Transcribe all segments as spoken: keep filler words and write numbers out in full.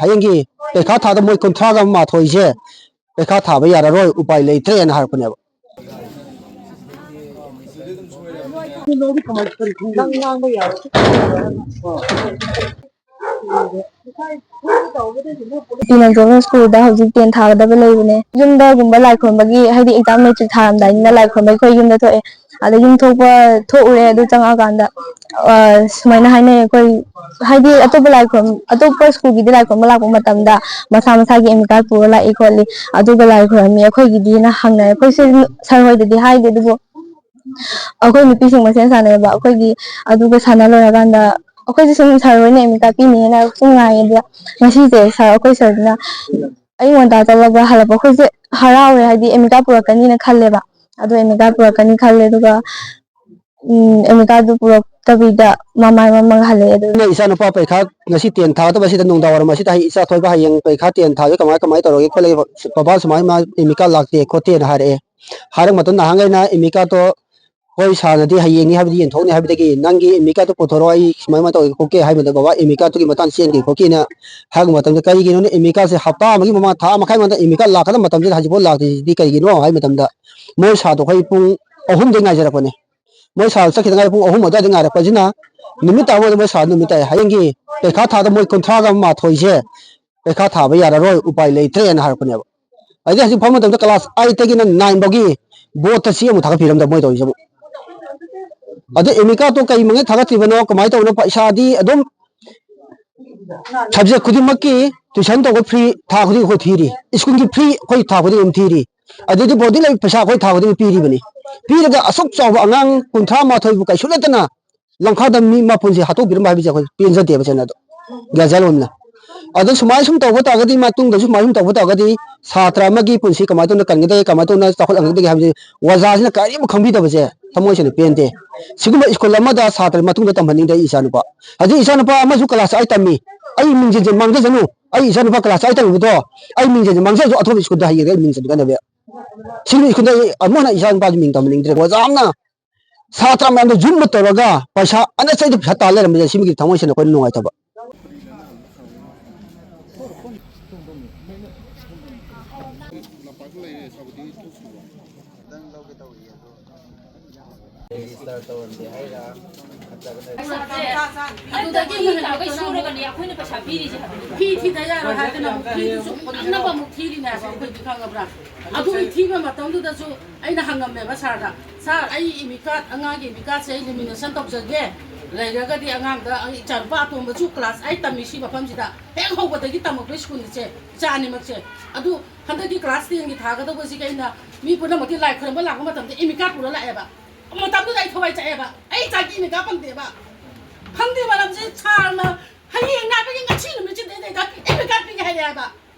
ꯍꯌꯦꯡꯒꯤ ꯄꯩꯈꯥ ꯊꯥꯗ ꯃꯣꯏ ꯀꯨꯟꯊ꯭ꯔꯥꯒ ꯃꯥꯊꯣꯏꯁꯦ ꯄꯩꯈꯥ ꯊꯥꯕ ꯌꯥꯔꯔꯣꯏ, ꯎꯄꯥꯏ ꯂꯩꯇ꯭ꯔꯦꯅ ꯍꯥꯏꯔꯛꯄꯅꯦꯕ꯫ ꯇꯤꯅꯟꯖꯣꯕ ꯁ꯭ꯀꯨꯜꯗ ꯍꯧꯖꯤꯛ ꯇꯦꯟ ꯊꯥꯒꯗꯕ ꯂꯩꯕꯅꯦ꯫ ꯌꯨꯝꯗꯒꯨꯝꯕ ꯂꯥꯏ ꯈꯨꯔꯨꯝꯕꯒꯤ, ꯍꯥꯏꯗꯤ ꯑꯦꯛꯖꯥꯝ ꯃꯦꯇ꯭ꯔꯤꯛ ꯊꯥꯔꯝꯗꯥꯏꯅꯤꯅ ꯂꯥꯏ ꯈꯨꯔꯨꯝꯕꯒꯤ ꯑꯩꯈꯣꯏ ꯌꯨꯝꯗ ꯊꯣꯛꯑꯦ꯫ ꯑꯗ ꯌꯨꯝ ꯊꯣꯛꯄ ꯊꯣꯛꯎꯔꯦ꯫ ꯑꯗꯨ ꯆꯪꯉꯛꯑꯀꯥꯟꯗ, ꯑ, ꯁꯨꯃꯥꯏꯅ ꯍꯥꯏꯅꯩ ꯑꯩꯈꯣꯏ, ꯍꯥꯏꯗꯤ ꯑꯇꯣꯞꯄ ꯂꯥꯏ ꯈꯨꯔꯨꯝ-, ꯑꯇꯣꯞꯄ ꯁ꯭ꯀꯨꯜꯒꯤꯗꯤ ꯂꯥꯏ ꯈꯨꯔꯨꯝꯕ ꯂꯥꯛꯄ ꯃꯇꯝꯗ ꯃꯁꯥ ꯃꯁꯥꯒꯤ ꯑꯦꯗꯃꯤꯠ ꯀꯥꯔꯗ ꯄꯨꯔ ꯂꯥꯛꯏ ꯈꯣꯠꯂꯤ, ꯑꯗꯨꯒ ꯂꯥꯏ ꯈꯨꯔꯨꯝꯃꯤ ꯑꯩꯈꯣꯏꯒꯤꯗꯤꯅ ꯍꯪꯅꯩ꯫ ꯑꯩꯈꯣꯏꯁꯨ ꯁꯥꯔ ꯍꯣꯏꯗꯗꯤ ꯍꯥꯏꯗꯦ, ꯑꯗꯨꯕꯨ ꯑꯩꯈꯣꯏ ꯅꯨꯄꯤꯁꯤꯡ ꯃꯁꯦꯟ ꯁꯥꯟꯅꯩꯑꯕ꯫ ꯑꯩꯈꯣꯏꯒꯤ ꯑꯗꯨꯒ ꯁꯥꯟꯅ ꯂꯣꯏꯔꯀꯥꯟꯗ ꯑꯩꯈꯣꯏꯁꯨ ꯁꯨꯝ ꯁꯥꯔ ꯍꯣꯏꯅ ꯑꯦꯗꯃꯤꯠ ꯀꯥꯔꯗ ꯄꯤꯅꯤꯅ ꯁꯨꯝ ꯉꯥꯏꯌꯦ꯫ ꯑꯗꯨꯗ ꯉꯁꯤꯁꯦ ꯁꯥꯔ, ꯑꯩꯈꯣꯏ ꯁꯥꯔꯗꯨꯅ ꯑꯌꯨꯛ ꯉꯟꯇꯥ ꯆꯠꯂꯒ ꯍꯜꯂꯛꯄ꯫ ꯑꯩꯈꯣꯏꯁꯦ ꯍꯔꯥꯎꯔꯦ, ꯍꯥꯏꯗꯤ ꯑꯦꯗꯃꯤꯠ ꯀꯥꯔꯗ ꯄꯨꯔꯛꯀꯅꯤꯅ ꯈꯜꯂꯦꯕ꯫ ꯑꯗꯣ ꯑꯦꯗꯃꯤꯠ ꯀꯥꯔꯗ ꯄꯨꯔꯛꯀꯅꯤ ꯈꯜꯂꯦ, ꯑꯗꯨꯒ, ꯎꯝ, ꯑꯦꯗꯃꯤꯠ ꯀꯥꯔꯗꯗꯨ ꯄꯨꯔꯛꯇꯕꯤꯗ ꯃꯃꯥꯏ ꯃꯃꯥꯡ ꯍꯜꯂꯛꯑꯦ꯫ ꯑꯗꯨ ꯑꯩꯅ ꯏꯆꯥꯅꯨꯄꯥ ꯄꯔꯤꯈꯥ ꯉꯁꯤ ꯇꯦꯟ ꯊꯥꯒꯗꯕ ꯑꯁꯤꯗ ꯅꯨꯡꯗꯥꯡ ꯋꯥꯏꯔꯝ ꯑꯁꯤꯗ ꯍꯌꯦꯡ ꯏꯆꯥ ꯊꯣꯏꯕ ꯍꯌꯦꯡ ꯄꯔꯤꯈꯥ ꯇꯦꯟ ꯊꯥꯕꯁꯤ ꯀꯃꯥꯏ, ꯀꯃꯥꯏꯅ ꯇꯧꯔꯒꯦ ꯈꯣꯠꯂꯒꯦ, ꯕꯕꯥ ꯁꯨꯃꯥꯏ ꯃꯥ ꯑꯦꯗꯃꯤꯠ ꯀꯥꯔꯗ ꯂꯥꯛꯇꯦ ꯈꯣꯠꯇꯦꯅ ꯍꯥꯏꯔꯛꯑꯦ꯫ ꯍꯥꯏꯔꯛꯄ ꯃꯇꯝꯗ ꯅꯍꯥꯟꯈꯩꯅ ꯑꯦꯗꯃꯤꯠ ꯀꯥꯔꯗꯇꯣ ꯍꯣꯏ ꯁꯥꯔꯅꯗꯤ ꯍꯌꯦꯡꯅꯤ ꯍꯥꯏꯕꯗꯤ ꯌꯦꯟꯊꯣꯛꯅꯤ ꯍꯥꯏꯕꯗꯒꯤ ꯅꯪꯒꯤ ꯑꯦꯗꯃꯤꯠ ꯀꯥꯔꯗꯇꯣ ꯄꯨꯊꯣꯔꯛꯑꯣ, ꯑꯩ ꯁꯨꯃꯥꯏ ꯁꯨꯃꯥꯏ ꯇꯧꯒꯦ ꯈꯣꯠꯀꯦ ꯍꯥꯏꯕꯗ ꯕꯕꯥ ꯑꯦꯗꯃꯤꯠ ꯀꯥꯔꯗꯇꯨꯒꯤ ꯃꯇꯥꯡ ꯆꯦꯟꯒꯦ ꯈꯣꯠꯀꯦꯅ ꯍꯥꯏꯕ ꯃꯇꯝꯗ ꯀꯔꯤꯒꯤꯅꯣꯅꯦ ꯑꯦꯗꯃꯤꯠ ꯀꯥꯔꯗꯁꯦ ꯍꯞꯇꯥ ꯑꯃꯒꯤ ꯃꯃꯥꯡ ꯊꯥ ꯃꯈꯥꯏ ꯃꯃꯥꯡꯗ ꯑꯦꯗꯃꯤꯠ ꯀꯥꯔꯗ ꯂꯥꯛꯀꯗꯕ ꯃꯇꯝꯁꯤꯗ ꯍꯧꯖꯤꯛꯐꯥꯎ ꯂꯥꯛꯇ꯭ꯔꯤꯁꯤꯗꯤ ꯀꯔꯤꯒꯤꯅꯣ ꯍꯥꯏꯕ ꯃꯇꯝꯗ ꯃꯣꯏ ꯁꯥꯔꯗꯣ ꯑꯩꯈꯣꯏ ꯄꯨꯡ ꯑꯍꯨꯝꯗꯩ ꯉꯥꯏꯖꯔꯛꯄꯅꯦ꯫ ꯃꯣꯏ ꯁꯥꯔ ꯆꯠꯈꯤꯗ ꯉꯥꯏ ꯄꯨꯡ ꯑꯍꯨꯝ ꯑꯗꯨꯋꯥꯏꯗ ꯉꯥꯏꯔꯛꯄꯁꯤꯅ ꯅꯨꯃꯤꯠ ꯇꯥꯕ ꯃꯣꯏ ꯁꯥꯔ ꯅꯨꯃꯤꯠ ꯇꯥꯏ꯫ ꯍꯌꯦꯡꯒꯤ ꯄꯩꯈꯥ ꯊꯥꯗ ꯃꯣꯏ ꯀꯨꯟꯊ꯭ꯔꯥꯒ ꯃꯥꯊꯣꯏꯁꯦ ꯄꯩꯈꯥ ꯊꯥꯕ ꯌꯥꯔꯔꯣꯏ, ꯎꯄꯥꯏ ꯂꯩꯇ꯭ꯔꯦꯅ ꯍꯥꯏꯔꯛꯄꯅꯦꯕ꯫ ꯑꯗꯩ ꯍꯧꯖꯤꯛ ꯐꯥꯎ ꯃꯇꯝꯗ ꯀ꯭ꯂꯥꯁ ꯑꯥꯏꯠꯇꯒꯤꯅ ꯅꯥꯏꯟ ꯐꯥꯎꯒꯤ ꯕꯣꯔꯗꯇ ꯆꯦ ꯑꯃꯨꯛ ꯊꯥꯒꯠꯄꯤꯔꯝꯗꯕ ꯃꯣꯏ ꯇꯧꯔꯤꯁꯤꯕꯨ꯫ ꯑꯗꯩ ꯑꯦꯗꯃꯤꯠ ꯀꯥꯔꯗꯇꯣ ꯀꯩ ꯃꯉꯦ ꯊꯥꯒꯠꯇ꯭ꯔꯤꯕꯅꯣ, ꯀꯃꯥꯏꯅ ꯇꯧꯕꯅꯣ, ꯄꯩꯁꯥꯗꯤ ꯑꯗꯨꯝ ꯁꯕꯖꯦꯛ ꯈꯨꯗꯤꯡꯃꯛꯀꯤ ꯇ꯭ꯌꯨꯁꯟ ꯇꯧꯕ ꯐ꯭ꯔꯤ ꯊꯥ ꯈꯨꯗꯤꯡꯒꯤ ꯑꯩꯈꯣꯏ ꯊꯤꯔꯤ, ꯁ꯭ꯀꯨꯜꯒꯤ ꯐ꯭ꯔꯤ ꯑꯩꯈꯣꯏ ꯊꯥ ꯈꯨꯗꯤꯡꯒꯤ ꯑꯗꯨꯝ ꯊꯤꯔꯤ, ꯑꯗꯩꯗꯤ ꯕꯣꯔꯗꯤꯡ ꯂꯩꯕ ꯄꯩꯁꯥ ꯑꯩꯈꯣꯏ ꯊꯥ ꯈꯨꯗꯤꯡꯒꯤ ꯄꯤꯔꯤꯕꯅꯤ꯫ ꯄꯤꯔꯒ ꯑꯁꯨꯛ ꯆꯥꯎꯕ ꯑꯉꯥꯡ ꯀꯨꯟꯊ꯭ꯔꯥ ꯃꯥꯊꯣꯏꯕꯨ ꯀꯩꯁꯨ ꯅꯠꯇꯅ ꯂꯝꯈꯥꯗ ꯃꯤ ꯃꯥꯄꯨꯟꯁꯦ ꯍꯥꯠꯇꯣꯛꯄꯤꯔꯝꯕ ꯍꯥꯏꯕꯁꯦ ꯑꯩꯈꯣꯏ ꯄꯦꯟꯖꯗꯦꯕ ꯁꯦꯡꯅ ꯑꯗꯣ ꯒ꯭ꯌꯥꯟ ꯁꯥꯏ ꯂꯣꯝꯅ꯫ ꯑꯗꯣ ꯁꯨꯃꯥꯏꯅ ꯁꯨꯝ ꯇꯧꯕ ꯇꯥꯔꯒꯗꯤ, ꯃꯇꯨꯡꯗꯁꯨ ꯁꯨꯃꯥꯏꯅ ꯁꯨꯝ ꯇꯧꯕ ꯇꯥꯔꯒꯗꯤ ꯁꯥꯇ꯭ꯔ ꯑꯃꯒꯤ ꯄꯨꯟꯁꯤ ꯀꯃꯥꯏꯅ ꯇꯧꯅ ꯀꯟꯒꯗꯒꯦ, ꯀꯃꯥꯏꯅ ꯇꯧꯅ ꯆꯥꯎꯈꯠꯍꯟꯒꯗꯒꯦ ꯍꯥꯏꯕꯁꯦ ꯑꯣꯖꯥꯁꯤꯅ ꯀꯔꯤꯝ ꯈꯪꯕꯤꯗꯕꯁꯦ ꯊꯃꯣꯏ ꯁꯦꯡꯅ ꯄꯦꯟꯗꯦ꯫ ꯁꯤꯒꯨꯝꯕ ꯁ꯭ꯀꯨꯜ ꯑꯃꯗ ꯁꯥꯇ꯭ꯔ ꯃꯇꯨꯡꯗ ꯇꯝꯍꯟꯅꯤꯡꯗꯦ ꯑꯩ ꯏꯆꯥꯅꯨꯄꯥ꯫ ꯍꯧꯖꯤꯛ ꯏꯆꯥꯅꯨꯄꯥ ꯑꯃꯁꯨ ꯀ꯭ꯂꯥꯁ ꯑꯥꯏꯠ ꯇꯝꯃꯤ, ꯑꯩ ꯃꯤꯡꯁꯤꯟꯁꯦ ꯃꯥꯡꯖꯁꯅꯨ, ꯑꯩ ꯏꯆꯥꯅꯨꯄꯥ ꯀ꯭ꯂꯥꯁ ꯑꯥꯏꯠ ꯇꯝꯃꯤꯕꯗꯣ ꯑꯩ ꯃꯤꯡꯁꯤꯟꯁꯦ ꯃꯥꯡꯖꯔꯁꯨ ꯑꯇꯣꯞꯄ ꯁ꯭ꯀꯨꯜꯗ ꯍꯌꯦꯡ ꯑꯩ ꯃꯤꯡ ꯆꯟꯒꯗꯕ꯫ ꯁꯤꯒꯤ ꯁ꯭ꯀꯨꯜꯗ ꯑꯩ ꯑꯃꯨꯛ ꯍꯟꯅ ꯏꯆꯥ ꯅꯨꯄꯥꯁꯤ ꯃꯤꯡ ꯇꯝꯍꯟꯅꯤꯡꯗ꯭ꯔꯦ꯫ ꯑꯣꯖꯥ ꯑꯃꯅ ꯁꯥꯇ꯭ꯔ ꯃꯌꯥꯝꯗ ꯖꯨꯝꯕ ꯇꯧꯔꯒ ꯄꯩꯁꯥ ꯑꯅꯆꯩꯗ ꯄꯩꯁꯥ ꯇꯥꯜ ꯂꯩꯔꯝꯕꯁꯦ ꯁꯤꯃꯒꯤ ꯊꯃꯣꯏ ꯁꯦꯡꯅ ꯑꯩꯈꯣꯏꯅ ꯅꯨꯡꯉꯥꯏꯇꯕ꯫ ꯂꯝꯄꯥꯛꯇ ꯂꯩꯔꯦ ꯁꯥꯕꯗꯤ ꯊꯣꯛꯇ꯭ꯔꯤꯕꯣ? ꯔꯦꯖꯤꯁꯇꯔ ꯇꯧꯔꯝꯗꯦ ꯍꯥꯏꯔ? ꯑꯗꯨꯗꯒꯤ ꯍꯦꯟꯅ ꯂꯣꯏ ꯁꯨꯔꯒꯅꯦ ꯑꯩꯈꯣꯏꯅ ꯄꯩꯁꯥ ꯄꯤꯔꯤꯁꯦ ꯍꯥꯏꯕꯅꯤ꯫ ꯐꯤ ꯊꯤꯗ ꯌꯥꯔꯣꯏ ꯍꯥꯏꯗꯅ ꯑꯃꯨꯛ ꯐꯤꯗꯨꯁꯨ ꯅꯛꯅꯕ ꯑꯃꯨꯛ ꯊꯤꯔꯤꯅꯦ ꯍꯥꯏꯕ ꯑꯩꯈꯣꯏꯗꯤ ꯈꯪꯉꯕ꯭ꯔꯥ? ꯑꯗꯨꯒꯤ ꯊꯤꯕ ꯃꯇꯝꯗꯨꯗꯁꯨ ꯑꯩꯅ ꯍꯪꯉꯝꯃꯦꯕ ꯁꯥꯔꯗ, "ꯁꯥꯔ, ꯑꯩ ꯏꯃꯤꯀꯥꯠ, ꯑꯉꯥꯡꯒꯤ ꯏꯃꯤꯀꯥꯠꯁꯦ ꯑꯩ ꯂꯦꯃꯤꯅꯦꯁꯟ ꯇꯧꯖꯒꯦ, ꯂꯩꯔꯒꯗꯤ ꯑꯉꯥꯡꯗ ꯑꯩ ꯏꯆꯥꯅꯨꯄꯥ ꯑꯇꯣꯝꯕꯁꯨ ꯀ꯭ꯂꯥꯁ ꯑꯩꯠ ꯇꯝꯃꯤ ꯁꯤ ꯃꯐꯝꯁꯤꯗ ꯍꯦꯛ ꯍꯧꯕꯗꯒꯤ ꯇꯝꯃꯛꯄ ꯁ꯭ꯀꯨꯜꯁꯦ ꯏꯆꯥ ꯑꯅꯤꯃꯛꯁꯦ꯫ ꯑꯗꯨ ꯍꯟꯗꯛꯀꯤ ꯀ꯭ꯂꯥꯁ ꯇꯦꯟꯒꯤ ꯊꯥꯒꯗꯧꯕꯁꯤꯒ ꯑꯩꯅ ꯃꯤ ꯄꯨꯝꯅꯃꯛꯀꯤ ꯂꯥꯏ ꯈꯨꯔꯨꯝꯕ ꯂꯥꯛꯄ ꯃꯇꯝꯗ ꯏꯃꯤꯀꯥꯠ ꯄꯨꯔ ꯂꯥꯛꯑꯦꯕ꯫ ꯃꯇꯝꯗꯨꯗ ꯑꯩ ꯊꯋꯥꯏ ꯆꯥꯛꯑꯦꯕ, ꯑꯩ ꯏꯆꯥꯒꯤ ꯏꯃꯤꯀꯥꯠ ꯐꯪꯗꯦꯕ꯫ ꯐꯪꯗꯦ ꯃꯔꯝꯁꯦ ꯁꯥꯔꯅ ꯍꯌꯦꯡ ꯉꯥꯏꯕꯒꯤ ꯉꯁꯤ ꯅꯨꯃꯤꯠꯁꯤꯗ ꯑꯩꯅ ꯏꯃꯤꯀꯥꯠ ꯄꯤꯒꯦ ꯍꯥꯏꯔꯛꯑꯦꯕ꯫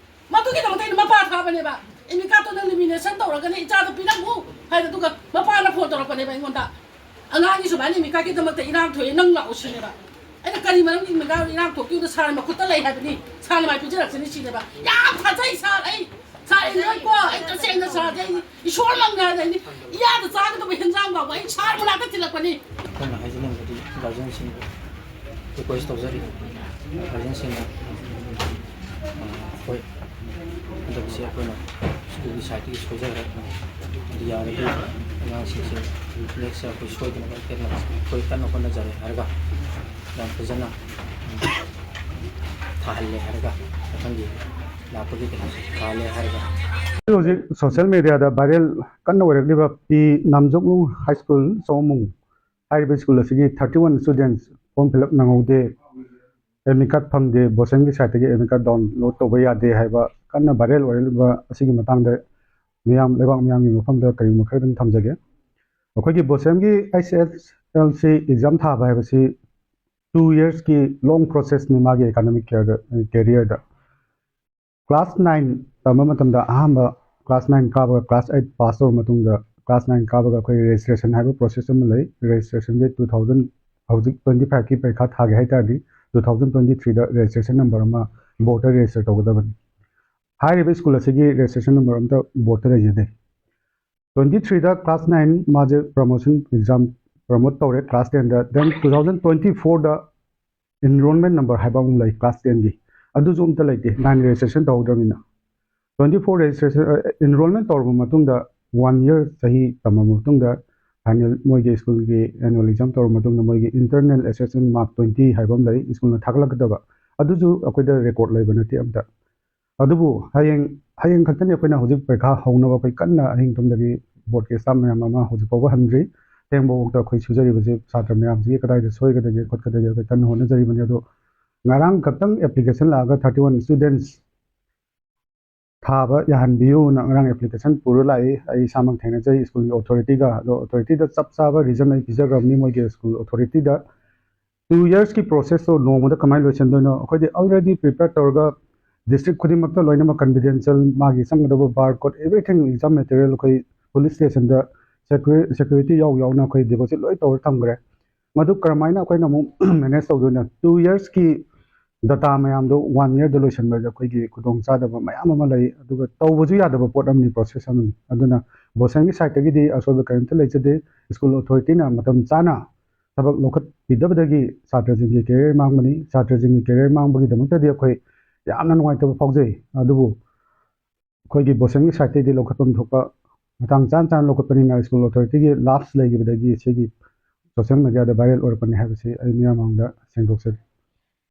ꯃꯗꯨꯒꯤꯗꯃꯛꯇ ꯑꯩꯅ ꯃꯄꯥ ꯊꯥꯕꯅꯦꯕ꯫ ꯏꯃꯤꯀꯥꯠꯇꯣ ꯅꯪ ꯂꯦꯃꯤꯅꯦꯁꯟ ꯇꯧꯔꯒꯅꯦ ꯏꯆꯥꯗꯣ ꯄꯤꯔꯝꯃꯨ ꯍꯥꯏꯗ, ꯑꯗꯨꯒ ꯃꯄꯥꯅ ꯐꯣꯟ ꯇꯧꯔꯛꯄꯅꯦꯕ ꯑꯩꯉꯣꯟꯗ, "ꯑꯉꯥꯡꯒꯤ ꯁꯨꯃꯥꯏꯅ ꯏꯃꯤꯀꯥꯠꯀꯤꯗꯃꯛꯇ ꯏꯔꯥꯡ ꯊꯣꯛꯑꯦ, ꯅꯪ ꯂꯥꯛꯑꯣ" ꯁꯤꯅꯦꯕ꯫ ꯑꯩꯅ, "ꯀꯔꯤ ꯃꯔꯝꯒꯤ ꯏꯃꯤꯀꯥꯠ ꯏꯔꯥꯡ ꯊꯣꯛꯈꯤꯕꯗꯣ ꯁꯥꯔ ꯃꯈꯨꯠꯇ ꯂꯩ ꯍꯥꯏꯕꯅꯤ, ꯁꯥꯔꯅ ꯃꯥꯏ ꯄꯤꯖꯔꯛꯁꯤꯅꯤ" ꯁꯤꯅꯦꯕ꯫ ꯌꯥꯝ ꯊꯥꯖꯩ ꯁꯥꯔ, ꯑꯩ ꯁꯥꯔ ꯑꯦꯟꯖꯣꯏꯀꯣ, ꯑꯩ ꯇꯁꯦꯡꯅ ꯁꯥꯔꯗꯤ ꯑꯩ ꯏꯁꯣꯔꯃꯛꯅꯦ ꯍꯥꯏꯅ ꯑꯩꯗꯤ ꯏꯌꯥꯗ ꯆꯥꯒꯗꯕ ꯍꯦꯟꯖꯥꯡ ꯐꯥꯎꯕ ꯑꯩ ꯁꯥꯔ ꯃꯅꯥꯛꯇ ꯊꯤꯜꯂꯛꯄꯅꯤ꯫ ꯑꯩꯈꯣꯏꯅ ꯍꯥꯏꯖꯅꯤꯡꯕꯗꯤ ꯒꯥꯔꯖꯤꯌꯟꯁꯤꯡꯕꯨ ꯔꯤꯀ꯭ꯋꯦꯁ ꯇꯧꯖꯔꯤ, ꯒꯥꯔꯖꯤꯌꯟꯁꯤꯡꯅ, ꯑ, ꯑꯩꯈꯣꯏ ꯍꯟꯗꯛꯁꯦ ꯑꯩꯈꯣꯏꯅ ꯁ꯭ꯀꯨꯜꯒꯤ ꯁꯥꯏꯠꯇꯒꯤ ꯁꯣꯏꯖꯈ꯭ꯔꯦ, ꯑꯗꯨ ꯌꯥꯔꯗꯤ ꯑꯉꯥꯡꯁꯤꯡꯁꯦ ꯅꯦꯛꯁ ꯏꯌꯥꯔ ꯑꯩꯈꯣꯏ ꯁꯣꯏꯗꯅꯕ ꯍꯦꯟꯅ ꯑꯩꯈꯣꯏ ꯀꯟꯅ ꯍꯣꯠꯅꯖꯔꯦ ꯍꯥꯏꯔꯒ ꯌꯥꯝ ꯐꯖꯅ ꯊꯥꯍꯜꯂꯦ ꯍꯥꯏꯔꯒ ꯃꯊꯪꯒꯤ ꯂꯥꯛꯄꯒꯤ ꯀꯩꯅꯣꯁꯦ ꯊꯥꯍꯜꯂꯦ ꯍꯥꯏꯔꯒ꯫ ꯍꯧꯖꯤꯛ ꯁꯣꯁꯤꯌꯦꯜ ꯃꯦꯗꯤꯌꯥꯗ ꯚꯥꯏꯔꯦꯜ ꯀꯟꯅ ꯑꯣꯏꯔꯛꯂꯤꯕ ꯄꯤ ꯅꯥꯝꯖꯣꯛꯅꯨꯡ ꯍꯥꯏ ꯁ꯭ꯀꯨꯜ ꯆꯧꯃꯨꯡ ꯍꯥꯏꯔꯤꯕ ꯁ꯭ꯀꯨꯜ ꯑꯁꯤꯒꯤ thirty one students form fill up ꯅꯪꯍꯧꯗꯦ, ꯑꯦꯗꯃꯤꯠ ꯀꯥꯔꯗ ꯐꯪꯗꯦ, ꯕꯣꯁꯦꯝꯒꯤ ꯁꯥꯏꯠꯇꯒꯤ ꯑꯦꯗꯃꯤꯠ ꯀꯥꯔꯗ ꯗꯥꯎꯟꯂꯣꯗ ꯇꯧꯕ ꯌꯥꯗꯦ ꯍꯥꯏꯕ ꯀꯟꯅ ꯚꯥꯏꯔꯦꯜ ꯑꯣꯏꯔꯛꯂꯤꯕ ꯑꯁꯤꯒꯤ ꯃꯇꯥꯡꯗ ꯃꯤꯌꯥꯝ, ꯂꯩꯕꯥꯛ ꯃꯤꯌꯥꯝꯒꯤ ꯃꯐꯝꯗ ꯀꯔꯤꯒꯨꯝꯕ ꯈꯔꯗꯪ ꯊꯝꯖꯒꯦ꯫ ꯑꯩꯈꯣꯏꯒꯤ ꯕꯣꯁꯦꯝꯒꯤ H S L C exam ꯊꯥꯕ ꯍꯥꯏꯕꯁꯤ ꯇꯨ ꯌꯔꯁꯀꯤ ꯂꯣꯡ ꯄ꯭ꯔꯣꯁꯦꯁꯅꯤ ꯃꯥꯒꯤ ꯑꯦꯀꯥꯗꯃꯤꯛ ꯀꯦꯔꯤꯌꯔꯗ, ꯀꯦꯔꯤꯌꯔꯗ꯫ ꯀ꯭ꯂꯥꯁ ꯅꯥꯏꯟ ꯇꯝꯕ ꯃꯇꯝꯗ ꯑꯍꯥꯟꯕ ꯀ꯭ꯂꯥꯁ ꯅꯥꯏꯟ ꯀꯥꯕꯒ ꯀ꯭ꯂꯥꯁ ꯑꯩꯠ ꯄꯥꯁ ꯇꯧꯔꯕ ꯃꯇꯨꯡꯗ ꯀ꯭ꯂꯥꯁ ꯅꯥꯏꯟ ꯀꯥꯕꯒ ꯑꯩꯈꯣꯏ ꯔꯦꯖꯤꯁꯇ꯭ꯔꯦꯁꯟ ꯍꯥꯏꯕ ꯄ꯭ꯔꯣꯁꯦꯁ ꯑꯃ ꯂꯩ꯫ ꯔꯦꯖꯤꯁꯇ꯭ꯔꯦꯁꯟꯁꯦ ꯇꯨ ꯊꯥꯎꯖꯟ, ꯍꯧꯖꯤꯛ ꯇ꯭ꯋꯦꯟꯇꯤ ꯐꯥꯏꯚꯀꯤ ꯄꯔꯤꯈꯥ ꯊꯥꯒꯦ ꯍꯥꯏ ꯇꯥꯔꯗꯤ ꯇꯨ ꯊꯥꯎꯖꯟ ꯇ꯭ꯋꯦꯟꯇꯤ ꯊ꯭ꯔꯤꯗ ꯔꯦꯖꯤꯁꯇ꯭ꯔꯦꯁꯟ ꯅꯝꯕꯔ ꯑꯃ ꯕꯣꯔꯗꯇ ꯔꯦꯖꯤꯁꯇꯔ ꯇꯧꯒꯗꯕꯅꯤ꯫ ꯍꯥꯏꯔꯤꯕ ꯁ꯭ꯀꯨꯜ ꯑꯁꯤꯒꯤ ꯔꯦꯖꯤꯁꯇ꯭ꯔꯦꯁꯟ ꯅꯝꯕꯔ ꯑꯝꯇ ꯕꯣꯔꯗꯇ ꯂꯩꯖꯗꯦ꯫ ꯇ꯭ꯋꯦꯟꯇꯤ ꯊ꯭ꯔꯤꯗ ꯀ꯭ꯂꯥꯁ ꯅꯥꯏꯟ ꯃꯥꯁꯦ ꯄ꯭ꯔꯃꯣꯁꯟ ꯑꯦꯛꯖꯥꯝ ꯄ꯭ꯔꯃꯣꯠ ꯇꯧꯔꯦ ꯀ꯭ꯂꯥꯁ ꯇꯦꯟꯗ꯫ ꯗꯦꯟ ꯇꯨ ꯊꯥꯎꯖꯟ ꯇ꯭ꯋꯦꯟꯇꯤ ꯐꯣꯔꯗ ꯏꯟꯔꯣꯜꯃꯦꯟ ꯅꯝꯕꯔ ꯍꯥꯏꯕ ꯑꯃꯨꯛ ꯂꯩ ꯀ꯭ꯂꯥꯁ ꯇꯦꯟꯒꯤ꯫ ꯑꯗꯨꯁꯨ ꯑꯝꯇ ꯂꯩꯇꯦ, ꯅꯥꯏꯟ ꯔꯦꯖꯤꯁꯇ꯭ꯔꯦꯁꯟ ꯇꯧꯍꯧꯗ꯭ꯔꯕꯅꯤꯅ꯫ Twenty four ꯔꯦꯖꯤꯁꯇ꯭ꯔꯦꯁꯟ, ꯑꯦꯟꯔꯣꯜꯃꯦꯟ ꯇꯧꯔꯕ ꯃꯇꯨꯡꯗ, ꯋꯥꯟ ꯏꯌꯔ ꯆꯍꯤ ꯇꯝꯃꯕ ꯃꯇꯨꯡꯗ, ꯐꯥꯏꯅꯦꯜ, ꯃꯣꯏꯒꯤ ꯁ꯭ꯀꯨꯜꯒꯤ ꯑꯦꯅꯨꯋꯦꯜ ꯑꯦꯛꯖꯥꯝ ꯇꯧꯔꯕ ꯃꯇꯨꯡꯗ, ꯃꯣꯏꯒꯤ ꯏꯟꯇꯔꯅꯦꯜ ꯑꯦꯁꯦꯁꯃꯦꯟ ꯃꯥꯔꯛ ꯇ꯭ꯋꯦꯟꯇꯤ ꯍꯥꯏꯕ ꯑꯃ ꯂꯩ, ꯁ꯭ꯀꯨꯜꯅ ꯊꯥꯒꯠꯂꯛꯀꯗꯕ꯫ ꯑꯗꯨꯁꯨ ꯑꯩꯈꯣꯏꯗ ꯔꯦꯀꯣꯔꯗ ꯂꯩꯕ ꯅꯠꯇꯦ ꯑꯝꯇ꯫ ꯑꯗꯨꯕꯨ ꯍꯌꯦꯡ, ꯍꯌꯦꯡ ꯈꯛꯇꯅꯤ ꯑꯩꯈꯣꯏꯅ ꯍꯧꯖꯤꯛ ꯄꯔꯤꯈꯥ ꯍꯧꯅꯕ ꯑꯩꯈꯣꯏ ꯀꯟꯅ ꯑꯍꯤꯡ ꯇꯨꯝꯗꯒꯤ ꯕꯣꯔꯗꯀꯤ ꯁ꯭ꯇꯥꯐ ꯃꯌꯥꯝ ꯑꯃ ꯍꯧꯖꯤꯛ ꯐꯥꯎꯕ ꯍꯟꯗ꯭ꯔꯤ꯫ ꯊꯦꯡꯕꯐꯥꯎꯗ ꯑꯩꯈꯣꯏ ꯁꯨꯖꯔꯤꯕꯁꯤ ꯁꯥꯇ꯭ꯔ ꯃꯌꯥꯝꯁꯤꯒꯤ ꯀꯗꯥꯏꯗ ꯁꯣꯏꯒꯗꯒꯦ ꯈꯣꯠꯀꯗꯒꯦ ꯑꯩꯈꯣꯏ ꯀꯟꯅ ꯍꯣꯠꯅꯖꯔꯤꯕꯅꯤ꯫ ꯑꯗꯣ ꯉꯔꯥꯡ ꯈꯛꯇꯪ ꯑꯦꯄ꯭ꯂꯤꯀꯦꯁꯟ ꯂꯥꯛꯑꯒ thirty one students ꯊꯥꯕ ꯌꯥꯍꯟꯕꯤꯌꯨꯅ ꯉꯔꯥꯡ ꯑꯦꯄ꯭ꯂꯤꯀꯦꯁꯟ ꯄꯨꯔ ꯂꯥꯛꯏ꯫ ꯑꯩ ꯏꯁꯥꯃꯛ ꯊꯦꯡꯅꯖꯩ ꯁ꯭ꯀꯨꯜꯒꯤ ꯑꯣꯊꯣꯔꯤꯇꯤꯒ꯫ ꯑꯗꯣ ꯑꯣꯊꯣꯔꯤꯇꯤꯗ ꯆꯞ ꯆꯥꯕ ꯔꯤꯖꯟ ꯑꯩ ꯄꯤꯖꯈ꯭ꯔꯕꯅꯤ, ꯃꯣꯏꯒꯤ ꯁ꯭ꯀꯨꯜ ꯑꯣꯊꯣꯔꯤꯇꯤꯗ꯫ ꯇꯨ ꯏꯌꯔꯁꯀꯤ ꯄ꯭ꯔꯣꯁꯦꯁꯇꯣ ꯅꯣꯡꯃꯗ ꯀꯃꯥꯏꯅ ꯂꯣꯏꯁꯤꯟꯗꯣꯏꯅꯣ? ꯑꯩꯈꯣꯏꯗꯤ ꯑꯜꯔꯦꯗꯤ ꯄ꯭ꯔꯤꯄꯦꯌꯔ ꯇꯧꯔꯒ ꯗꯤꯁꯇ꯭ꯔꯤꯛ ꯈꯨꯗꯤꯡꯃꯛꯇ ꯂꯣꯏꯅꯃꯛ ꯀꯟꯐꯤꯗꯦꯟꯁꯤꯌꯦꯜ, ꯃꯥꯒꯤ ꯆꯪꯒꯗꯕ barcode, everything, exam material ꯑꯩꯈꯣꯏ ꯄꯨꯂꯤꯁ ꯁ꯭ꯇꯦꯁꯟꯗ ꯁꯦꯀ꯭ꯌꯨꯔꯤꯇꯤ ꯌꯥꯎ ꯌꯥꯎꯅ ꯑꯩꯈꯣꯏ ꯗꯤꯄꯣꯖꯤꯠ ꯂꯣꯏ ꯇꯧꯔ ꯊꯝꯈ꯭ꯔꯦ꯫ ꯃꯗꯨ ꯀꯔꯝꯍꯥꯏꯅ ꯑꯩꯈꯣꯏꯅ ꯑꯃꯨꯛ ꯃꯦꯅꯦꯖ ꯇꯧꯗꯣꯏꯅꯣ? ꯇꯨ ꯏꯌꯔꯁꯀꯤ ꯗꯇꯥ ꯃꯌꯥꯝꯗꯣ ꯋꯥꯟ ꯏꯌꯔꯗ ꯂꯣꯏꯁꯤꯟꯕꯗ ꯑꯩꯈꯣꯏꯒꯤ ꯈꯨꯗꯣꯡꯆꯥꯗꯕ ꯃꯌꯥꯝ ꯑꯃ ꯂꯩ, ꯑꯗꯨꯒ ꯇꯧꯕꯁꯨ ꯌꯥꯗꯕ ꯄꯣꯠ ꯑꯃꯅꯤ, ꯄ꯭ꯔꯣꯁꯦꯁ ꯑꯃꯅꯤ꯫ ꯑꯗꯨꯅ ꯕꯣꯁꯦꯟꯒꯤ ꯁꯥꯏꯠꯇꯒꯤꯗꯤ ꯑꯁꯣꯏꯕ ꯀꯔꯤꯝꯇ ꯂꯩꯖꯗꯦ꯫ ꯁ꯭ꯀꯨꯜ ꯑꯣꯊꯣꯔꯤꯇꯤꯅ ꯃꯇꯝ ꯆꯥꯅ ꯊꯕꯛ ꯂꯧꯈꯠꯄꯤꯗꯕꯗꯒꯤ ꯁꯥꯇ꯭ꯔꯁꯤꯡꯒꯤ ꯀꯦꯔꯤꯌꯔ ꯃꯥꯡꯕꯅꯤ꯫ ꯁꯥꯇ꯭ꯔꯁꯤꯡꯒꯤ ꯀꯦꯔꯤꯌꯔ ꯃꯥꯡꯕꯒꯤꯗꯃꯛꯇꯗꯤ ꯑꯩꯈꯣꯏ ꯌꯥꯝꯅ ꯅꯨꯡꯉꯥꯏꯇꯕ ꯐꯥꯎꯖꯩ꯫ ꯑꯗꯨꯕꯨ ꯑꯩꯈꯣꯏꯒꯤ ꯕꯣꯁꯦꯟꯒꯤ ꯁꯥꯏꯠꯇꯒꯤꯗꯤ ꯂꯧꯈꯠꯐꯝ ꯊꯣꯛꯄ ꯃꯇꯥꯡ ꯆꯥꯅ ꯆꯥꯅ ꯂꯧꯈꯠꯄꯅꯤꯅ ꯁ꯭ꯀꯨꯜ ꯑꯣꯊꯣꯔꯤꯇꯤꯒꯤ ꯂꯥꯞꯁ ꯂꯩꯈꯤꯕꯗꯒꯤ ꯁꯤꯒꯤ ꯁꯣꯁꯤꯌꯦꯜ ꯃꯦꯗꯤꯌꯥꯗ ꯚꯥꯏꯔꯦꯜ ꯑꯣꯏꯔꯛꯄꯅꯤ ꯍꯥꯏꯕꯁꯤ ꯑꯩ ꯃꯤꯌꯥꯝ ꯃꯥꯡꯗ ꯁꯦꯡꯗꯣꯛꯆꯔꯤ꯫